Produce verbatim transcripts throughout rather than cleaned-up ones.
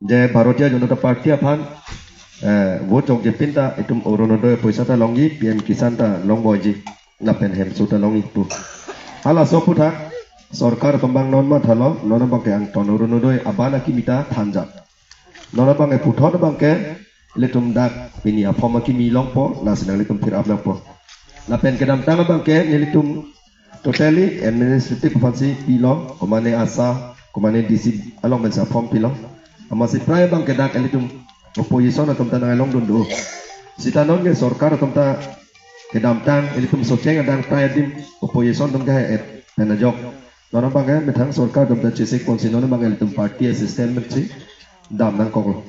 je Bharatiya Janata Party aphan, eh, vote chokjepin ta itum Orunodoi poisa ta longji, P M Kisan ta longboiji, lapen hemso ta longji pu. Halaso aphuthak sorkar atum abang non mathalo, non abangke angton Orunodoi abana kimi ta thanjak. Non abangke puthot abangke ilitum dak pini a-form akimi longpo, lasi nanglitum fill up nangpo. Lapen kedamtang abangke nelitum totally administrative aphansi pilo, komane ASHA, komane D C along pensi a-form pilo. Amatsi prai abangke dak ilitum opposition atum ta nanglongdun do. Sita non ke sorkar atum ta kedamtang ilitum Socheng adang prai adim opposition atum ke et pen ajok. Non abangke methang sorkar atum ta chesik ponsi non abangke ilitum party assistant pensi dam nangkoklo.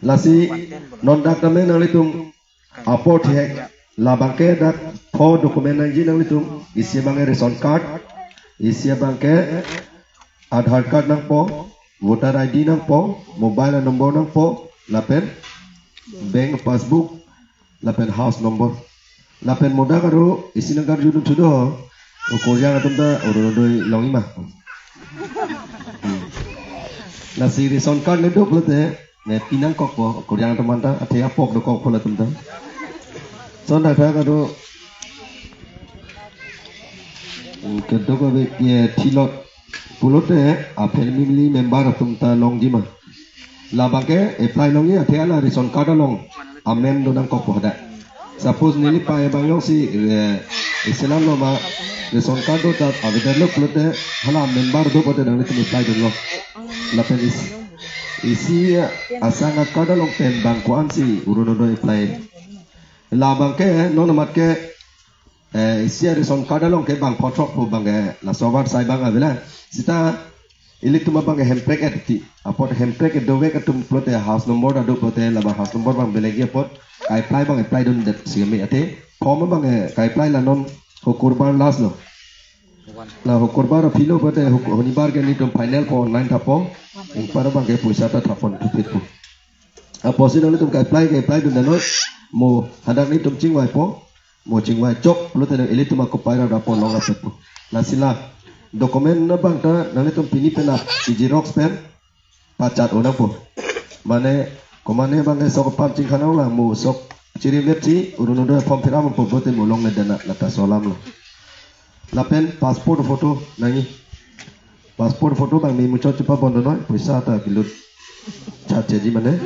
Lasi non dak tame nanglitum apor thihek, labangke dak pho document nangji nanglitum, isi abangke ration card, isi abangke Aadhaar card nangpo, voter I D nangpo, mobile number nangpo, lapen bank passbook, lapen house number. Lapen modak aro isi nangkarjudun sudo, o Korjang atum ta Orunodoi longji ma. Hmm. Lasi ration card le do pulote, ne pinangkokpo, Korjang atum anta, athe apok dokokpo latum ta. Son dak dak aro, hmm, kedok ave ye thilot pulote, a family member atum ta longji ma. Labangke apply longji athe hala ration card along amen do nangkokpo hadak. Suppose neli pei abang jongsi, eh, iselam lo ma ration card do ta avedet lo pulote hala member do pulote nanglitum apply dunlo. Lapen is-, isi, eh, asang a-card along pen bang ko-ansi Orunodoi apply. Labangke non amat ke, eh, isi a-ration card along ke bang photrok pu abangke laso avar sai abang avelang. Sita ilitum abangke hemprek et ti. Apot hemprek et dovek atum pulote house number ta do pulote labang house number abang belegi apot ka-apply abang apply dundet simi athe. Form abangke ka-apply la non Hukurbar last lo. La Hukurbar aphi lo pulote Huk-, Honibar ke nelitum final po online thapo. Ingpar abangke poisa ta thapon thupit po. Apotsi nanglitum ka-apply ka-apply dundet noi. Mo hadak nelitum chingvaipo. Mo chingvai chok pulote nang ilitum akopai ra rapo long rapet po. Lasi la document abang ta nanglitum pini pen ap i-xerox pen pachat o nangpo. Mane komane abangke sok apam chingkhan ong lang mo sok chirim lepsi Orunodoi form fill up po pulote mo longledet na lata so alam lo. Lapen passport photo nangji. Passport photo abang memuchot chepabon noi, poisa ta kelut chat cheji mane.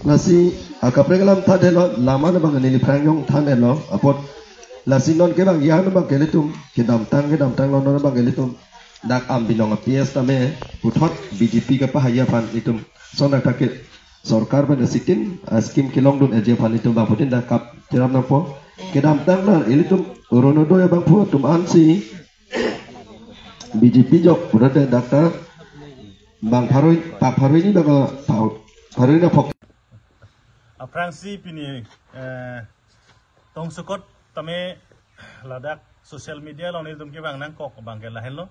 Lasi akaprek alam thandetlo, laman abang neliphrang jong thandetlo, apot lasi non ke abang ya abangke ilitum kedamtang kedamtang lo non abangke ilitum dak Ambilong a-P S tame puthot B J P kapahai aphan ilitum son dak thak ke sorkar pen sitin a-scheme kelongdun eji aphan ilitum bangphutin dak kap cherap nangpo. Kedamtang na ilitum Orunodoi abangphu atum ansi B J P jok pulote dak ta bang pharo, pak pharo hini bang, pak pharo hini phok. Aphrangsi pini, eh, tongsokot tame ladak social media along nelitum kevang nangkok abangke lahenlo.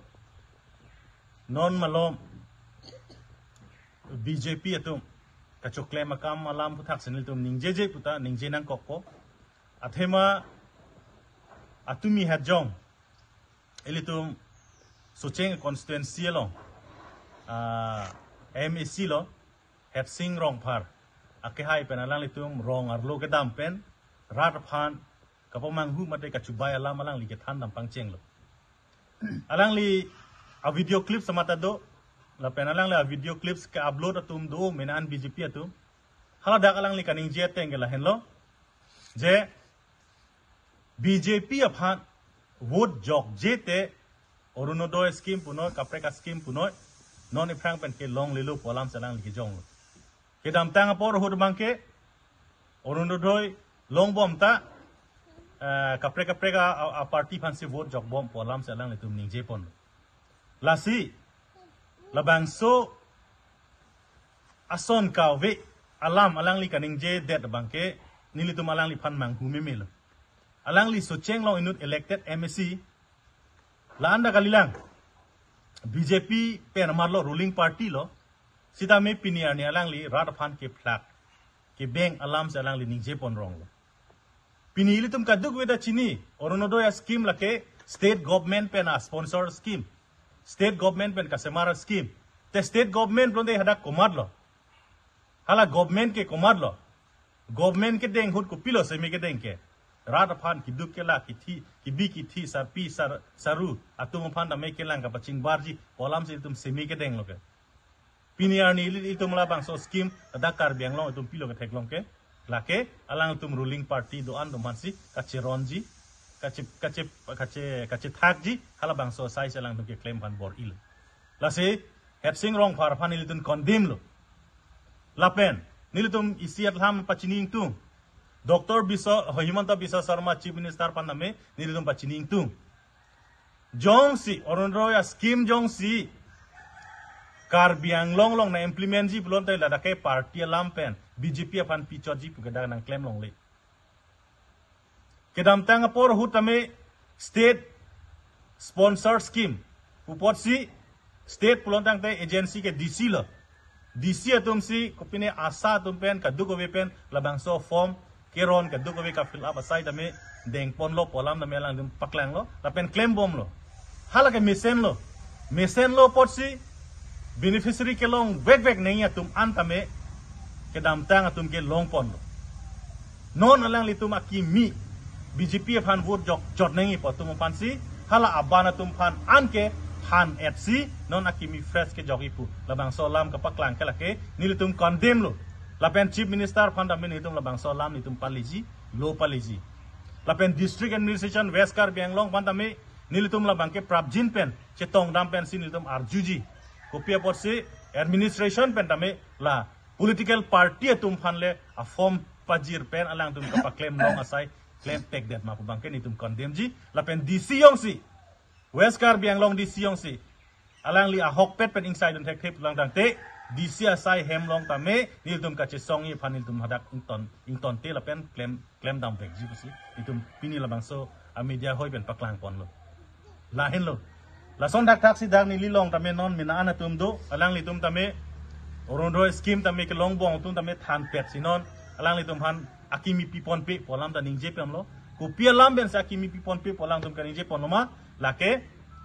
Non malom B J P atum kachoklem akam alam aphuthaksi nelitum ningjeje pu ta ningje nangkokpo. Athema atumi hajong ilitum Socheng constituency along, ah, M A C lo, Hetsing Rongphar akehai pen alanglitum rong arlo kedam pen rat aphan kapamanghu mate kachubai alam alangli kethan dam pangchenglo. Alangli a-video clips amat ta do, lapen alangli a-video clips ke-upload atum do mena an B J P atum. Haladak alangli kaningje ateng ke lahenlo. Je B J P aphan vote jokje te Orunodoi scheme punoi, kaprek a-scheme punoi, non iphrang pen kelonglelo pu alamsi alangli kejonglo. Kedamtang apor ahut abangke Orunodoi longbom ta, eh, kaprek kaprek a, a, a-party aphansi vote jokbom pu alamsi alanglitum ningjeponlo. Lasi labangso ason kave alam alangli kaningjedet abangke nelitum alangliphan manghu memelo. Alangli Socheng along inut elected M A C, la-an ta kalilang, B J P pen amarlo, ruling party lo, sitame pini arni alangli rat aphan kephlak kebeng alamsi alangli ningjeponronglo. Pini ilitum kadokave ta chini, Orunodoi a-scheme lake state government pen a-sponsor scheme, state government pen kasemar a-scheme. Te state government pulote hadak komatlo? Hala government ke komatlo? Government kedeng ahut kopilo semi kedeng ke? Rat aphan keduk kelak, kithi, kibi kithi, sarpi sar, saru atum aphan tame kelang kapachingbarji pu alam si itum semi kedenglo ke. Pini arni ili itum labangso scheme hadak Karbi Anglong itum pilo ketheklong ke, lake alangtum ruling party do-an do-an si kacheronji, kache kache kache kachethakji, halabangso asai si alangtum keklem aphan bor-ilo. Lasi Hersing Rongphar aphan nelitum condemn lo. Lapen nelitum isi alam pachini ingtung. Doctor Biswa, Himanta Biswa Sarma Chief Minister aphan tame nelitum pachini ingtung. Jongsi Orunodoi a-scheme jongsi Karbi Anglong along na implementji pulote ladak ke party alam pen B J P aphan pichotji pu ke dak nangklem longle. Kedamtang apor ahut tame state sponsored scheme pu apotsi state pulo tangte agency ke D C lo. D C atum si kopine ASHA atum pen kadokave pen labangso form keron kadokave ka-fill up asai tame dengponlo pu alam tame alangtum paklanglo lapen klembomlo. Hala ke mesenlo. Mesenlo apotsi beneficiary kelong vekvek nangji atum an tame kedamtang atum ke longponlo. Non alanglitum akimi B J P aphan vote jok jot nangji pu atum aphan si, hala aban atum aphan an ke han et si non akimi fresh kejokji pu labangso alam kapaklang ke lake nelitum condemn lo. Lapen Chief Minister aphan tame nelitum labangso alam nelitum paleji, lo paleji. Lapen District Administration West Karbi Anglong aphan tame nelitum labang ke prapjin pen chetongdam pensi nelitum arjuji. Kopi apotsi administration pen tame la political party atum aphan le a-form pajir pen alangtum kapaklem long asai klem tekdet ma pu abang ke nelitum condemnji. Lapen D C jongsi, West Karbi Anglong D C jongsi alangli ahokpet pen ingsai dun thekthe pulang tangte D C asai hem along tame nelitum kachesongji aphan nelitum hadak ington, ingtonte lapen klem, klemdam vekji pusi nelitum pini labangso a-media ahoi pen paklangponlo. Lahenlo. Lason thakthak si dak neli along tame non mena an atum do, alanglitum tame Orunodoi scheme tame kelongbom atum tame thanpet si non alanglitum aphan akimi piponpe pu alam ta ningje ponlo. Kopi alam pensi akimi piponpe pu alangtum kaningje ponlo ma, lake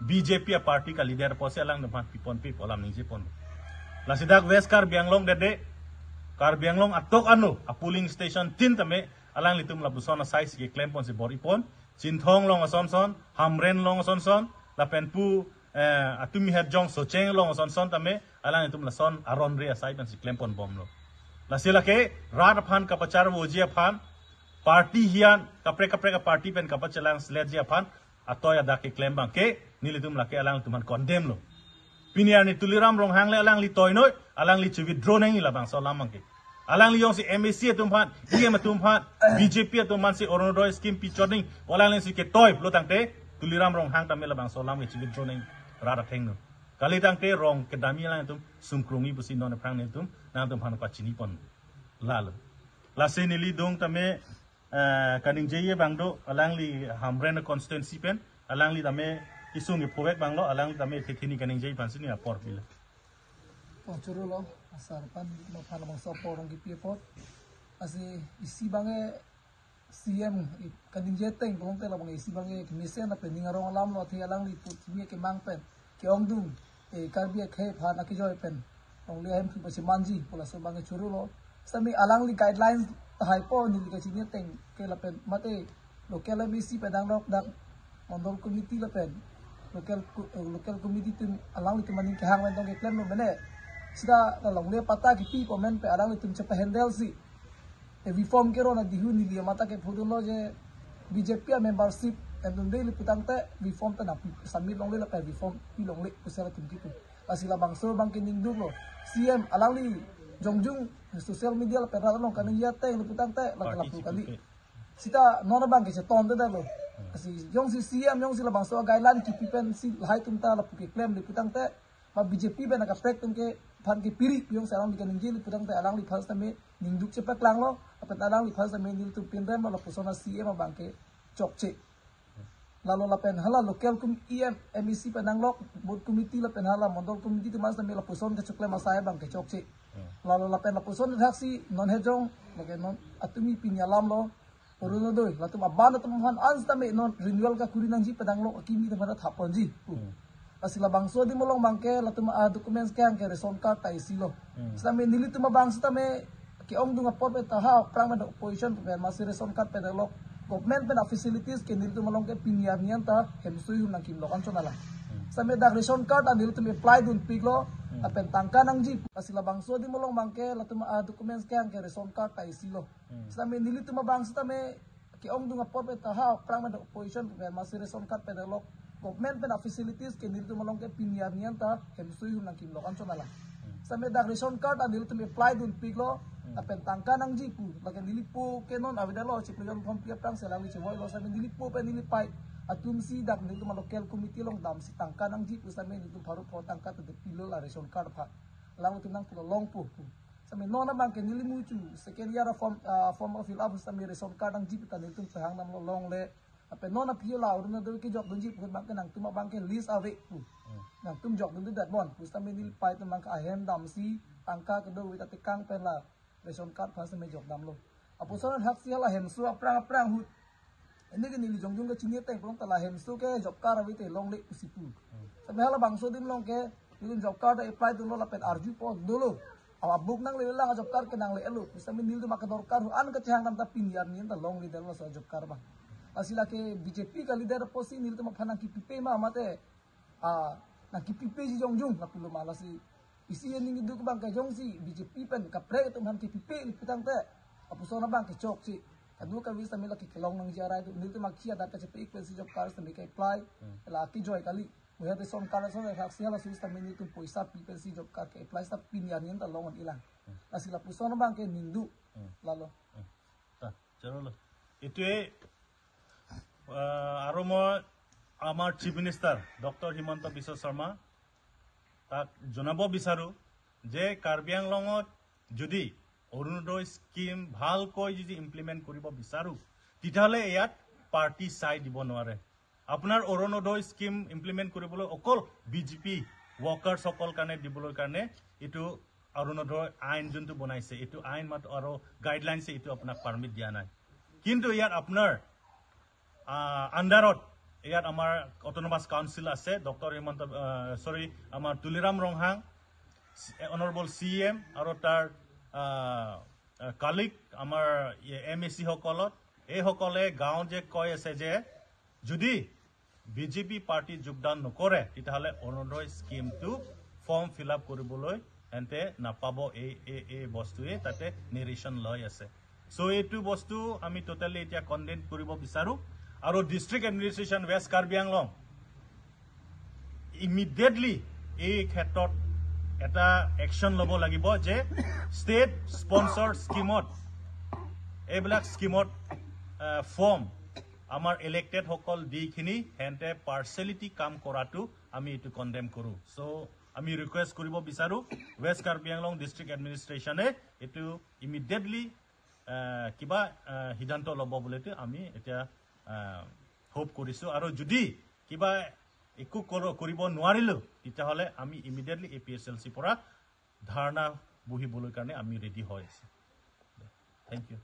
B J P a-party ka-leader apotsi alangtum aphan piponpe pu alam ningje ponlo. Lasi dak West Karbi Anglong dede, Karbi Anglong atok ano a-polling station tin tame alanglitum lapuson asai si keklem ponsi bor-ipon. Chinthong along ason son, Hamren along ason son, lapen pu, eh, Atumiherjong Socheng along ason son tame alanglitum lason aron re asai pensi klemponbomlo. Lasi lake rat aphan kapacharvoji aphan, party hian kaprek kaprek a-party pen kapachelangseletji aphan atoi adak keklem abang ke nelitum lake alangtum aphan condemn lo. Pini arni Tuliram Ronghang le alangli toi noi, alangli che-withdraw nangji labangso alam abang ke. Alangli jongsi M A C atum aphan, E M atum aphan, B J P atum aphan si Orunodoi scheme pichot nangji pu alangli si ketoi pulo tangte Tuliram Ronghang tame labangso alam ke che-withdraw nangji rat athengno. Kali tangte rong kedamji alangtum sungkrungji pusi non aphrang nelitum nangtum aphan pachini pon lalo. Lasi neli adung tame, eh, kaningjeji abang do, alangli Hamren constituency pen, alangli tame kesung kephovek abang lo, alangli tame thethi ni kaningjeji aphan si neli apor pilo. Pon churu lo, asar aphan, no aphan labangso apor nangkipi apot. Lasi isi abang ke C M i kaningje ateng pulote labang isi abang ke kemesen lapen ning arong alam lo, athe alangli pu kimi kemang pen ke-ongdung, eh, Karbi akhei aphan akejoi pen longle ahemphu pasi manji pu laso abang ke churu lo. Sami alangli guidelines tahai po neli kachini ateng ke lapen mate local M A C pen dang dok dak mondol committee lapen local co-, eh, local committee atum alanglitum aning kehang pen tong keklem lo mene. Sita la longle patta kipi po men pen alanglitum chepa-handle si, eh, reform keron adihu neli amat ta kephodunlo je B J P a-membership endunde lapu tangte reform ta nangpi submit longle lapen reform pi longle pusi latum kipu. Lasi labangso abang ke ningduklo. C M alangli jongjung social media lapen rat along kaningje ateng lapu tangte lake lapu kali. Sita non abang ke cheton te dalo. Lasi jongsi C M jongsi labangso a-guideline kipi pensi lahai atum ta lapu keklem lapu tangte, ma B J P pen akaprek atum ke aphan ke piri pi jongsi alangli kaningje lapu tangte alangliphan sitame ningduk chepaklanglo, lapen alangliphan sitame nelitum pinrem lo lapuson a-C M abang ke chokche. Lalo lapen hala local com-, E M, M A C pen nanglok, booth committee lapen hala mondol committee atum an sitame lapuson kechoklem asai abang ke chokche. Lalo lapen lapuson thaksi non hejong, lake non atumi pini alam lo, Orunodoi, latum aban atum aphan an sitame non renewal kakuri nangji pen nanglok akimi atum aphan thapponji. Hmm. Lasi labangso adim along abangke latum a-documents ke abangke ration card ta isi lo. Hmm. Sitame nelitum abang sitame ke-ongdung apot pen ta ha aphrang pen opposition pen masi ration card pen lo. Government pen a-facilities ke nelitum along ke pini arni an ta hemso ihum nangkim lo kan chonala. Hmm. Sitame dak ration card an nelitum apply dunpik lo. Hmm. Lapen tangka nangji. Lasi labangso adim along abangke latum a-documents ke abangke ration card ta isi lo. Hmm. Sitame nelitum abang sitame ke-ongdung apot pen ta ha aphrang pen opposition pen masi ration card pen lo. Government pen a-facilities ke nelitum along ke pini arni an ta hemso ihum nangkim lo kan chonala. Hmm. Sitame dak ration card an nelitum apply dunpik lo. Hmm. Lapen tangka nangji pu. Lake nelipo ke non avedetlo chiklo jon thom phli aphrang si alangli chevoi lo sitame nelipo pen nelipei atum si dak nelitum a-local committee along damsi tangka nangji pu sitame nelitum pharo pharo tangka ta pilo la ration card aphan. Alangtum nangpulo longpo pu. Sitame non abangke neli muchu second year a-form, ah, form a-fill up sitame ration card nangji pu ta nelitum pehang damlo longle. Lapen non aphi la Orunodoi kejok dunji pu abangke nangtum abangke list ave pu. Hmm. Nangtum jok dunde det bon pu sitame nelipei atum abangke ahem damsi tangka kedo ave ta tekang pen la ration card aphan sitame jok damlo. Apotsi non haksi hala hemso aphrang aphrang ahut. Ini ke neli jongjung kachini ateng pulo ta la hemso ke job card ave te longle pusi pu. Hmm. Sitame halabangso adim along ke nelitum job card apply dunlo lapen arjupo dolo. Awa book nangle lang job card ke nanglelo. Sitame nelitum ake dorkar ahut an kachehang dam ta pini arni an ta longledetlo laso job card abang. Lasi lake B J P ka-leader apotsi nelitum aphan nangkipipe ma mate. Ah, nangkipipeji jongjung lapulo ma lasi. Isi aning keduk abangke jongsi B J P pen kaprek atum aphan kipipe ili pu tangte. Apotsi non abangke chokche. Kadokave sitame lake kelong nangji arai atum nelitum akhei adat kachepa-ik pensi job card sitame ke-apply. Hmm. La kejoi kali. Muhe ration card ason haksi hala sitame nelitum poisa pi pensi job card ke-apply sita pini arni an ta long-un-elang. Hmm. Lasi lapusona abangke ningduk. Hmm. Lalo. Hmm. Ta, chalo lo. এইটোৱে, আহ, আৰু মই আমাৰ chief minister doctor Himanta বিশ্ব শৰ্মা তাক জনাব বিচাৰো যে কাৰ্বি আংলঙত যদি অৰুণোদয় স্কিম ভালকৈ যদি ইমপ্লিমেণ্ট কৰিব বিচাৰো, তেতিয়াহ'লে ইয়াত পাৰ্টি চাই দিব নোৱাৰে। আপোনাৰ অৰুণোদয় স্কিম ইমপ্লিমেণ্ট কৰিবলৈ অকল বি জে পি ৱৰ্কাৰ্ছসকল কাৰণে দিবলৈ কাৰণে এইটো অৰুণোদয় আইন যোনটো বনাইছে, এইটো আইন মাত্ৰ আৰু গাইডলাইনছে এইটো আপোনাক পাৰ্মিট দিয়া নাই। কিন্তু ইয়াত আপোনাৰ, আহ, আণ্ডাৰত ইয়াত আমাৰ অট'নমাছ কাউন্সিল আছে, ডক্টৰ হিমন্ত, আহ, চৰি, আমাৰ তুলিৰাম ৰংহাং, অনাৰেবল চি ই এম আৰু তাৰ, আহ, আহ, কালিগ আমাৰ এম এ চি সকলত, এইসকলে গাঁও যে কৈ আছে যে যদি বি জে পি পাৰ্টিত যোগদান নকৰে, তেতিয়াহ'লে অৰুণোদয় স্কিমটো ফৰ্ম ফিল আপ কৰিবলৈ সিহঁতে নাপাব। এই, এই, এই বস্তুৱে তাতে নেৰেশ্যন লৈ আছে। চ' এইটো বস্তু আমি ট'টেলি এতিয়া কণ্ডেম কৰিব বিচাৰো। আৰু district administration west Karbi Anglong immediately এই ক্ষেত্ৰত এটা একশ্যন ল'ব লাগিব যে ষ্টেট স্পনচাৰ্ড স্কিমত, এইবিলাক স্কিমত, আহ, ফৰ্ম আমাৰ ইলেক্টেডসকল দি কিনি সিহঁতে পাৰ্চিয়েলিটি কাম কৰাটো আমি এইটো কণ্ডেম কৰোঁ। চ' আমি ৰিকুৱেষ্ট কৰিব বিচাৰোঁ ৱেষ্ট কাৰ্বি আংলং ডিষ্ট্ৰিক্ট এডমিনিষ্ট্ৰেশ্যনে এইটো ইমিডিয়েটলি, আহ, কিবা, আহ, সিদ্ধান্ত ল'ব বুলিতো আমি এতিয়া, আহ, হোপ কৰিছোঁ। আৰু যদি কিবা একো কৰ-, কৰিব নোৱাৰিলোঁ, তেতিয়াহ'লে আমি immediately A P H L C পৰা ধাৰণা বহিবলৈ কাৰণে আমি ৰেডি হৈ আছোঁ। Thank you.